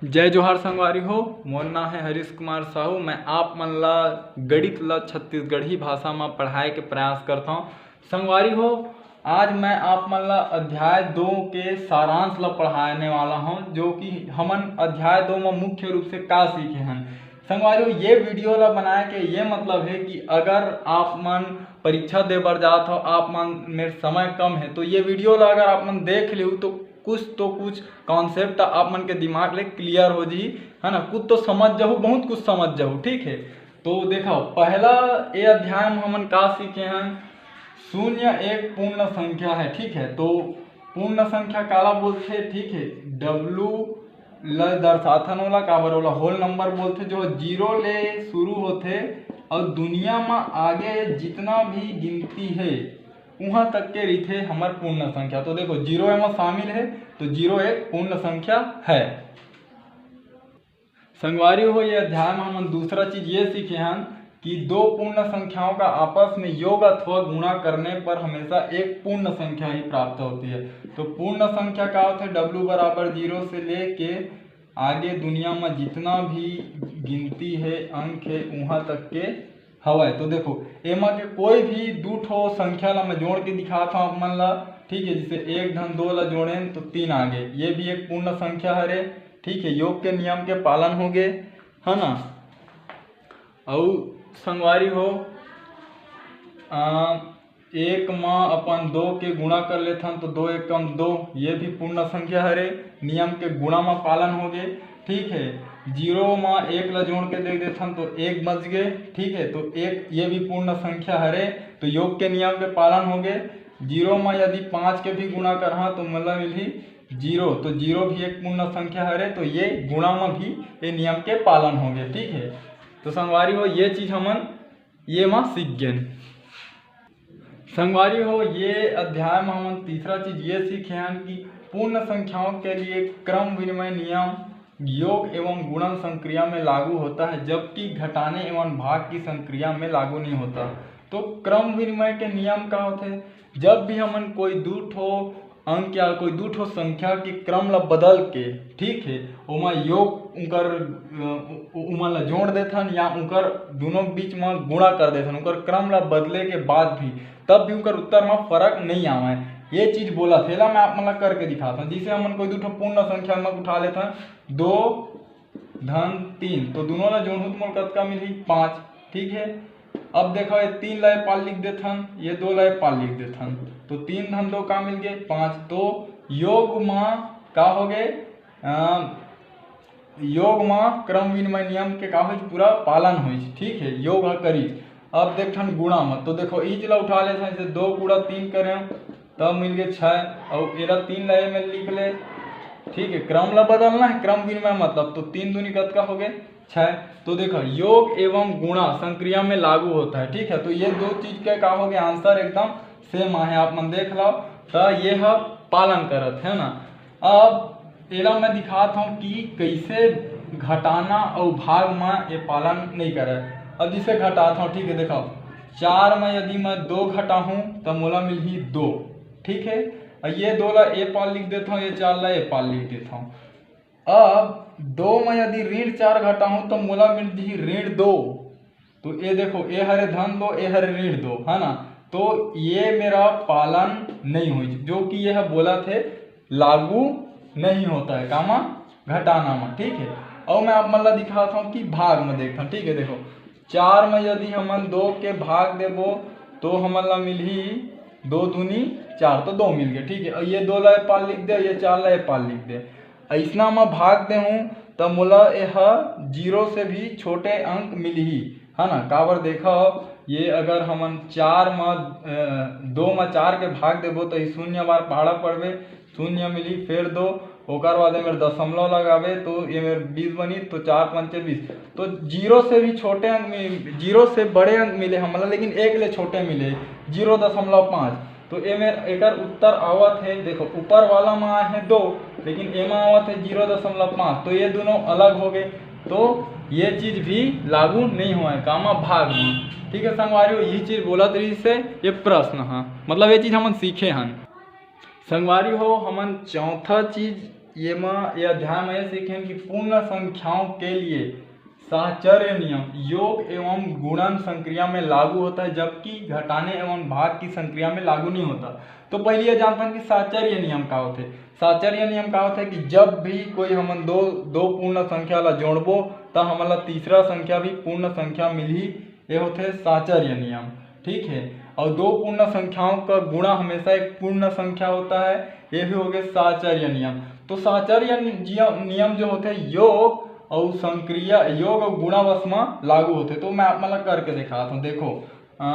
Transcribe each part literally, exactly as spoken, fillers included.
जय जोहार संगवारी हो, मोर नाम है हरीश कुमार साहू। मैं आप मन ला गणित ला छत्तीसगढ़ी भाषा में पढ़ाए के प्रयास करता हूँ। संगवारी हो, आज मैं आप मन ला अध्याय दो के सारांश ला पढ़ाने वाला हूँ, जो कि हमन अध्याय दो में मुख्य रूप से का सीखे हन। संगवारी हो, ये वीडियो ला बनाए के ये मतलब है कि अगर आप मन परीक्षा दे बर जात हो, आप मन मेर समय कम है, तो ये वीडियो ला अगर आप मन देख लिहू तो कुछ तो कुछ कॉन्सेप्ट आप मन के दिमाग ले क्लियर हो जी, है ना। कुछ तो समझ जाहू, बहुत कुछ समझ जाहू, ठीक है। तो देखो, पहला ये अध्याय में हमन का सीखे हैं, शून्य एक पूर्ण संख्या है, ठीक है। तो पूर्ण संख्या काला बोलथे, ठीक है, डब्ल्यू ल दर्शाथन ओला, काबर ओला होल नंबर बोलथे, जो जीरो ले शुरू होथे और दुनिया में आगे जितना भी गिनती है, वहाँ तक के रिथे हमर पूर्ण संख्या। तो देखो, जीरो एमा शामिल है, तो जीरो एक पूर्ण संख्या है। संगवारी हो, ये अध्याय में हमन दूसरा चीज ये सीखे हन कि दो पूर्ण संख्याओं का आपस में योग अथवा गुणा करने पर हमेशा एक पूर्ण संख्या ही प्राप्त होती है। तो पूर्ण संख्या का होता है, डब्ल्यू बराबर जीरो से लेके आगे दुनिया में जितना भी गिनती है, अंक है, वहाँ तक के हवय। तो देखो, एमा के कोई भी दू ठो संख्या ला मैं जोड़ के दिखात हूँ आप मन ला, ठीक है। जैसे एक धन दो ला जोड़ेन तो तीन आ गए, ये भी एक पूर्ण संख्या हरे, ठीक है, योग के नियम के पालन हो गए, है ना। अउ संगवारी हो, आ, एक म अपन दो के गुणा कर लेथन तो दो एक कम दो, ये भी पूर्ण संख्या हरे, नियम के गुणा म पालन हो गए, ठीक है। जीरो म एक ला जोड़ के दे देथन तो एक बच गए, ठीक है, तो एक ये भी पूर्ण संख्या हरे, तो योग के नियम के पालन हो गए। जीरो म यदि पाँच के भी गुणा करहा तो मतलब मिलही जीरो, तो जीरो भी एक पूर्ण संख्या हरे, तो ये गुणा म भी ये नियम के पालन हो गए, ठीक है। तो संगवारी हो, ये चीज हमन ये म सीख गेन। संगवारी हो, ये अध्याय म हमन तीसरा चीज ये सीखे हन कि पूर्ण संख्याओं के लिए क्रम विनिमय नियम योग एवं गुणन संक्रिया में लागू होता है, जबकि घटाने एवं भाग की संक्रिया में लागू नहीं होता। तो क्रम विनिमय के नियम का होते? जब भी हमन कोई दू ठो अंक या कोई दू ठो संख्या के क्रम ला बदल के, ठीक है, ओमा योग उनकर, अ, उ-, उमन ला जोड़ देथन या उनकर दोनों के बीच में गुणा कर देथन, उनकर क्रम ला बदले के बाद भी, तब भी उनकर उत्तर में फर्क नहीं आवे। ये चीज बोला थे ला, मैं आप मन ला करके दिखाता हूँ। जैसे हमन कोई दू ठो पूर्ण संख्या में उठा लेथन, दो धन तीन, तो दोनों ला जोड़हूँ तो मोर कतका मिलही? पाँच। ठीक है, अब देखो, ये तीन ला ए पार लिख देथन, ये दो ला ए पार लिख देथन, तो तीन धन दो का मिल गए? पाँच। तो योग मा का हो गए? अ, योग मा क्रम विनिमय नियम के का होइस? पूरा पालन होइस। ठीक है, योग ह करिस। अब देखथन गुणा मा, तो देखो, इच ला उठा लेथन, जैसे दो गुणा तीन करें, तब मिल गए छः, और एला तीन ला ए में लिख ले। ठीक है, क्रम ला बदलना है, क्रम विनिमय मतलब, तो तीन दूनी कतका हो गए? छः। तो देखो, योग एवं गुणा संक्रिया में लागू होता है। ठीक है, तो ये दो चीज का का हो गया? आंसर एकदम सेम आहे, आप मन देख लो, तो ये ह पालन करत है ना। अब एला मैं दिखात हूँ कि कैसे घटाना और भाग में ये पालन नहीं करे। अब जिसे घटात हूँ, ठीक है, देखो, चार में यदि मैं दो घटाहूँ तो मोला मिलही दो। ठीक है, और ये दो ला ए पार लिख देता हूँ, ये चार ला ए पार लिख देता हूँ। अब दो में यदि ऋण चार घटाहूँ तो मोला मिल जही ऋण दो। तो ये देखो, ये हरे धन दो, ये हरे ऋण दो, है ना। तो ये मेरा पालन नहीं हुई, जो कि यह बोला थे लागू नहीं होता है कामा घटाना में। ठीक है, और मैं आप मन ला दिखाता हूँ कि भाग में देखता हूँ। ठीक है, देखो, चार में यदि हमन दो के भाग देबो तो हमन ला मिलही दो दूनी चार, तो दो मिल गए। ठीक है, और ये दो ला ए पार लिख दे, ये चार ला ए पार लिख दे, ऐसना में भाग देहूँ त मोला एह जीरो से भी छोटे अंक मिलही, है ना। काबर देखो, ये अगर हमन चार म, अ, दो म चार के भाग देबो तो ई शून्य बार पहाड़ा पड़बे, शून्य मिलही, फिर दो, ओकर बाद एमेर दशमलव लगाबे तो एमेर बीस बनी, तो चार पंचे बीस, तो जीरो से भी छोटे अंक मिल-, जीरो से बड़े अंक मिले हमला, लेकिन एक ले छोटे मिले, जीरो दशमलव पाँच। तो एमेर एकर उत्तर आवत है, देखो, ऊपर वाला में आए हैं दो, लेकिन एमा आवत है जीरो दशमलव पाँच, तो ये दोनों अलग हो गए। तो ये चीज भी लागू नहीं हुआ है कामा भाग में। ठीक है संगवारी हो, यही चीज बोलत रहिस हे ये प्रश्न ह, मतलब ये चीज हमन सीखे हन। संगवारी हो, हमन चौथा चीज ये मा, ये अध्याय में ये सीखेन कि पूर्ण संख्याओं के लिए साहचर्य नियम योग एवं गुणन संक्रिया में लागू होता है, जबकि घटाने एवं भाग की संक्रिया में लागू नहीं होता। तो पहले ये जानथन कि साहचर्य नियम का होथे। साहचर्य नियम का होथे कि जब भी कोई हमन दो, दो पूर्ण संख्या ला जोड़बो, त हमन ला तीसरा संख्या भी पूर्ण संख्या मिलही। ये होथे साहचर्य नियम, ठीक है। और दो पूर्ण संख्याओं का गुणा हमेशा एक पूर्ण संख्या होता है, ये भी हो गए साहचर्य नियम। तो साहचर्य नि-, जिय-, नियम जो होथे योग और संक्रिया, योग और गुणावश में लागू होथे। तो मैं आप मन ला करके दिखात हूँ। देखो, अ,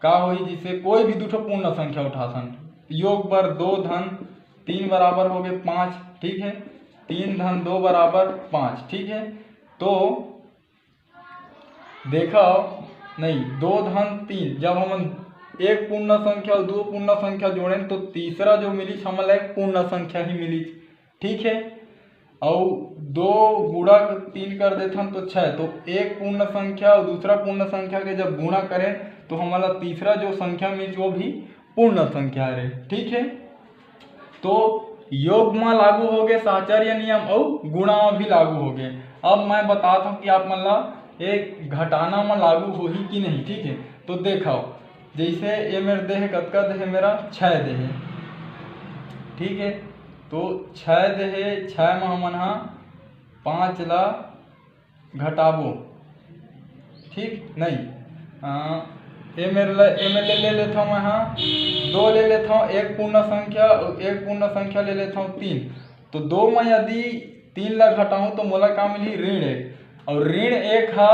का होही, जिसे कोई भी दू ठो पूर्ण संख्या उठाथन, योग पर दो धन तीन बराबर हो गए पाँच, ठीक है, तीन धन दो बराबर पाँच, ठीक है। तो देखो, नहीं, दो धन तीन, जब हमन एक पूर्ण संख्या और दो पूर्ण संख्या जोड़ेन, तो तीसरा जो मिलिस, हमन ला एक पूर्ण संख्या ही मिलिस, ठीक है। और दो गुणा तीन कर देथन तो छः, तो एक पूर्ण संख्या और दूसरा पूर्ण संख्या के जब गुणा करें, तो हमन ला तीसरा जो संख्या मिलिस, वो भी पूर्ण संख्या हरे, ठीक है। तो योग में लागू हो गए साहचर्य नियम और गुणा में भी लागू हो गए। अब मैं बतात हूँ कि आप मन ला ये घटाना में लागू होही कि नहीं, ठीक है। तो देखो, जैसे ये मेरे दे हे, कतका दे हे, मेरा छः दे हे, ठीक है। तो छः दे हे, छः में हमन हा पाँच ला घटाबो, ठीक नहीं। अ, ए मेर ल-, ए मेर ले, ले लेथव मैं हा दो ले लेथव, एक पूर्ण संख्या, एक पूर्ण संख्या ले लेथव तीन। तो दो में यदि तीन ला घटाऊं तो मोला का मिलही? ऋण एक। और ऋण एक हा,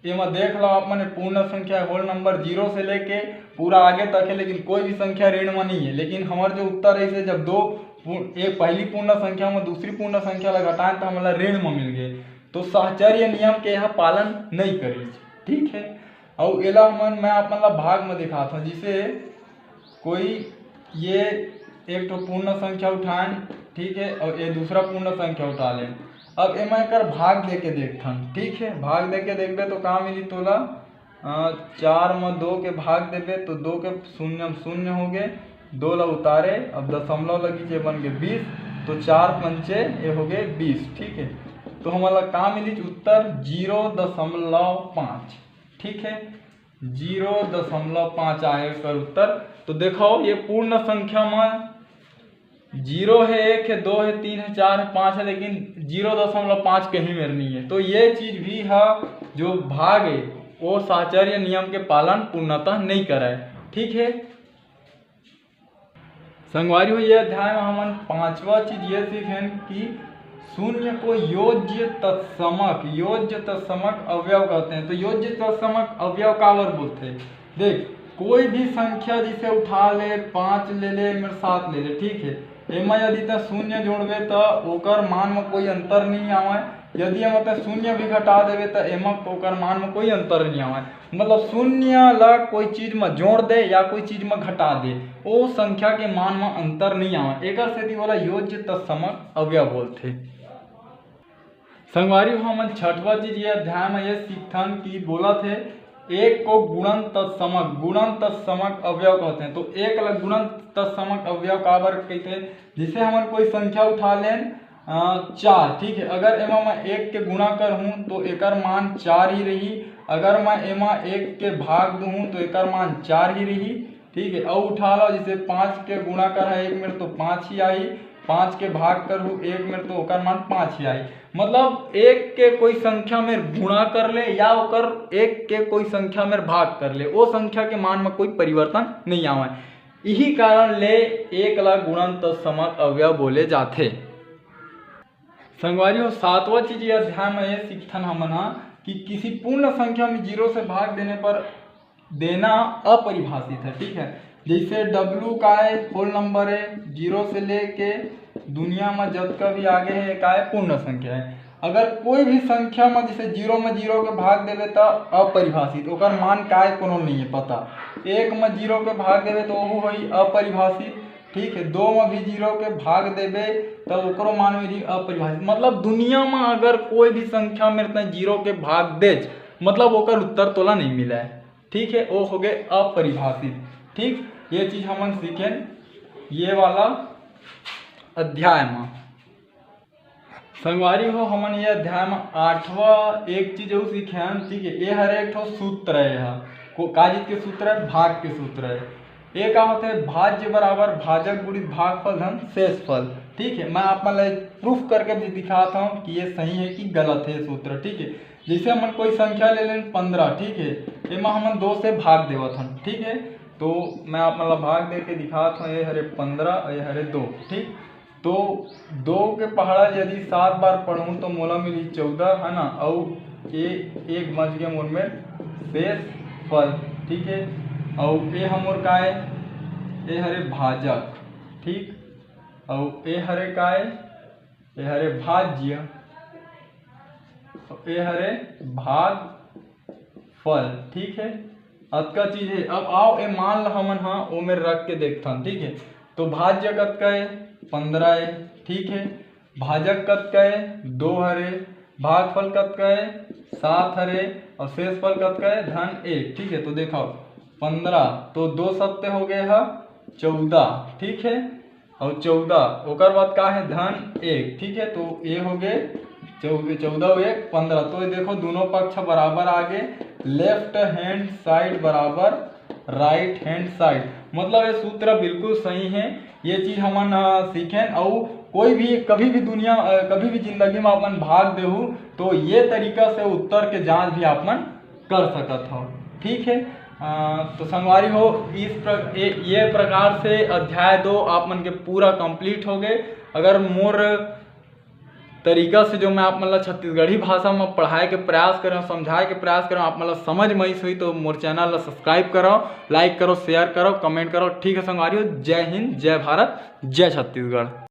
एमा देख लो आप मन, पूर्ण संख्या, होल नंबर, जीरो से लेके पूरा आगे तक है, लेकिन कोई भी संख्या ऋण में नहीं है। लेकिन हमार जो उत्तर है, इसे जब दो पू-, एक पहली पूर्ण संख्या में दूसरी पूर्ण संख्या ला घटाएं तो हमला ऋण में मिल गए। तो साहचर्य नियम के यहाँ पालन नहीं करिस, ठीक है। अउ एला हमन, मैं आप मन ला भाग में दिखात हूँ, जिसे कोई ये एक ठो पूर्ण संख्या उठाएन, ठीक है, और ये दूसरा पूर्ण संख्या उठा लेन। अब एमा एकर भाग दे के देखथन, ठीक है, भाग दे के देखबे तो का मिली तोला? अ, चार म दो के भाग देबे तो दो के शून्य म शून्य हो गए, दो ला उतारे, अब दशमलव लगी जे बन गए बीस, तो चार पंचे ये हो गए बीस, ठीक है। तो हमन ला का मिलिस उत्तर? जीरो दशमलव पाँच, ठीक है, जीरो दशमलव पाँच आए एकर उत्तर। तो देखो, ये पूर्ण संख्या में जीरो है, एक है, दो है, तीन है, चार है, पाँच है, लेकिन जीरो दशमलव पाँच कहीं मेर नहीं है। तो ये चीज भी है, जो भाग है, वो साहचर्य नियम के पालन पूर्णतः नहीं करे, ठीक है। संगवारी हो, ये अध्याय में हमन पांचवा चीज ये सीखेन कि शून्य को योज्य तत्समक, योज्य तत्समक अवयव कहते हैं। तो योज्य तत्समक अवयव काबर बोलते हैं? देख, कोई भी संख्या जिसे उठा ले, पाँच ले ले, मेरे सात ले ले, ठीक है, एमा यदि त शून्य जोड़बे त ओकर मान में कोई अंतर नहीं आवे। यदि एमा त शून्य भी घटा देबे त एमा ओकर मान में कोई अंतर नहीं आवे। मतलब शून्य ला कोई चीज में जोड़ दे या कोई चीज में घटा दे, ओ संख्या के मान में अंतर नहीं आवे। एकर सेती ओला योज्य तत्समक अवयव बोलथे। संगवारी हो, हमन छठवा चीज ये अध्याय में ये सीखथन कि बोलत हे, एक को गुणन तत्समक, गुणन तत्समक अवयव कहते हैं। तो एक ला गुणन तत्समक अवयव काबर कहते हैं? जैसे हमन कोई संख्या उठा लेन, अ, चार, ठीक है, अगर एमा मैं एक के गुणा करहूँ तो एकर मान चार ही रही, अगर मैं एमा एक के भाग दूहूँ तो एकर मान चार ही रही, ठीक है। अउ उठा लो, जैसे पाँच के गुणा कर है एक मेर तो पाँच ही आई, पाँच के भाग करहूँ एक मेर तो ओकर मान पाँच ही आई। मतलब एक के कोई संख्या में गुणा कर ले या ओकर एक के कोई संख्या में भाग कर ले, वो संख्या के मान में कोई परिवर्तन नहीं आवे। यही कारण ले एक ला गुणन तत्समक अवयव बोले जाथे। संगवारी हो, सातवां चीज ये अध्याय में ये सीखथन हमन हा कि किसी पूर्ण संख्या में जीरो से भाग देने पर देना अपरिभाषित है, ठीक है। जैसे W का है, होल नंबर है, जीरो से लेके दुनिया में जतका भी आगे है, का है, पूर्ण संख्या है। अगर कोई भी संख्या में जैसे जीरो में जीरो के भाग देबे त अपरिभाषित, ओकर मान काय कोनो नहीं है पता। एक में जीरो के भाग देबे तो वो होई अपरिभाषित, ठीक है। दो में भी जीरो के भाग देबे तो ओकरो मान में रही अपरिभाषित। मतलब दुनिया में अगर कोई भी संख्या में तय जीरो के भाग देच, मतलब ओकर उत्तर तोला नहीं मिला है, ठीक है, वो हो गए अपरिभाषित। ठीक, ये चीज हमन सीखेन ये वाला अध्याय में। संगवारी हो, हमन ये अध्याय म आठवां एक चीज अउ सीखे हन, ठीक है। ये हर एक ठो सूत्र है, ये ह को-, का चीज के सूत्र है? भाग के सूत्र है। ये का होथे? भाज्य बराबर भाजक गुणित भागफल धन शेषफल, ठीक है। मैं आप मन ला प्रूफ करके भी दिखात हूँ कि ये सही है कि गलत है सूत्र, ठीक है। जैसे हमन कोई संख्या ले लेन पंद्रह, ठीक है, एमा हमन दो से भाग देवत हन, ठीक है। तो मैं आप मन ला भाग दे के दिखात हूँ, ये हरे पंद्रह और ये हरे दो, ठीक। तो दो के पहाड़ा यदि सात बार पढ़ूँ तो मोला मिली चौदह, है ना। अउ ये एक बच गया मोर में शेष फल, ठीक है। अउ ये हमर का है? ये हरे भाजक, ठीक। अउ ये हरे का है? ये हरे भाज्य, अउ ये हरे भाग फल, ठीक है। अतका चीज है। अब आओ, ए मान ल हमन हा ओमे रख के देखथन, ठीक है। तो भाज्य कतका है? पंद्रह है, ठीक है। भाजक कतका है? दो हरे। भागफल कतका है? सात हरे। और शेषफल कतका है? धन एक, ठीक है। तो देखो, पंद्रह तो दो सत्ते हो गए हा चौदह, ठीक है। और चौदह, ओकर बाद का है? धन एक, ठीक है। तो ये हो गए चौ-, चौदह एक पंद्रह। तो ये देखो, दोनों पक्ष बराबर आ गए, left hand side बराबर right hand side। मतलब ये सूत्र बिल्कुल सही है। ये चीज हमन, अ, सीखेन। और कोई भी, कभी भी दुनिया, अ, कभी भी जिंदगी में अपन भाग देहू, तो ये तरीका से उत्तर के जांच भी आप मन कर सकत हो, ठीक है। अ, तो संगवारी हो, इस प्र-, ये, ये प्रकार से अध्याय दो आप मन के पूरा कंप्लीट हो गए। अगर मोर तरीका से जो मैं आप मन ला छत्तीसगढ़ी भाषा में पढ़ाए के प्रयास करें, समझाए के प्रयास करें, आप मन ला समझ में आइस होही, तो मोर चैनल ला सब्सक्राइब करो, लाइक करो, शेयर करो, कमेंट करो, ठीक है संगवारी हो। जय हिंद, जय भारत, जय छत्तीसगढ़।